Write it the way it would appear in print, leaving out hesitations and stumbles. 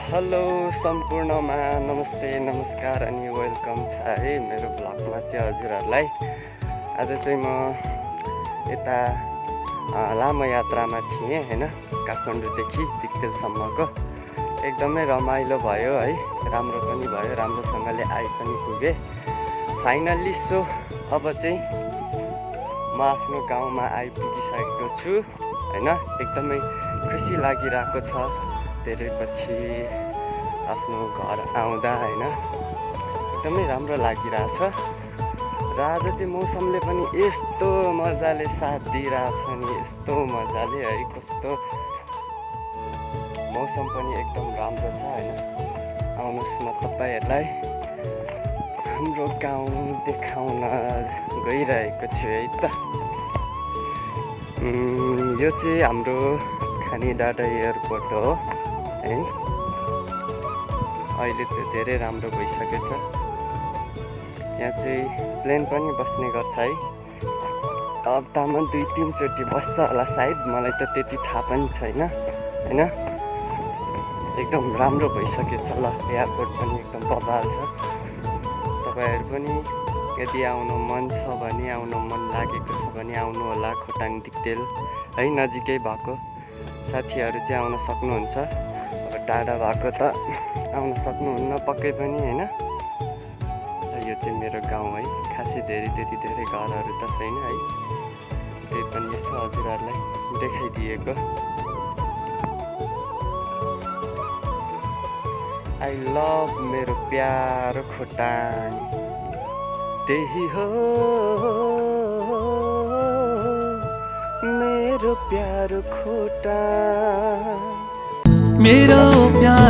Hello सम्पूर्णमा नमस्ते नमस्कार अनि वेलकम छ है मेरो ब्लगमा चाहिँ हजुरहरूलाई। आज चाहिँ म यता लामो यात्रामा थिएँ हैन, काठमाडौँदेखि दिक्तेलसम्मको। एकदमै रमाइलो भयो है, राम्रो पनि भयो, राम्रोसँगले आइ पनि पुगेँ फाइनल्ली। सो अब चाहिँ म आफ्नो गाउँमा आइपुगिसकेको छु हैन। एकदमै खुसी लागिरहेको छ धेरै पछि आफ्नो घर आउँदा हैन, एकदमै राम्रो लागिरहेछ। र आज चाहिँ मौसमले पनि यस्तो मजाले साथ दिइरहेछ नि, यस्तो मजाले है, कस्तो मौसम पनि एकदम राम्रो छ हैन। आउनुहोस् म तपाईहरुलाई हाम्रो गाउँ देखाउन गइरहेको छु है त। यो चाहिँ हाम्रो खानीडाँडा एयरपोर्ट हो है। अहिले त धेरै राम्रो भइसकेछ। यहाँ चाहिँ प्लेन पनि बस्ने गर्छ है। हप्तामा 2-3 चोटि बस्छ होला सायद, मलाई त त्यति थाहा पनि छैन हैन। एकदम राम्रो भइसकेछ ल, एयरपोर्ट पनि एकदम बबाल छ। तपाईहरु पनि यदि आउनु मन छ भने, आउनु मन लागेको छ भने आउनु होला। खोटाङ दिक्तेल है, नजिकै भएको साथीहरु चाहिँ आउन सक्नुहुन्छ। अब टाढा भएको त आउन सक्नुहुन्न पक्कै पनि हैन। यो चाहिँ मेरो गाउँ है, खासै त्यति धेरै घरहरू त छैन है। त्यही पनि यसो हजुरहरूलाई देखाइदिएको। आई लभ मेरो प्यारो खोटाङ, त्यही हो मेरो प्यारो खोटाङ, मेरो प्यारो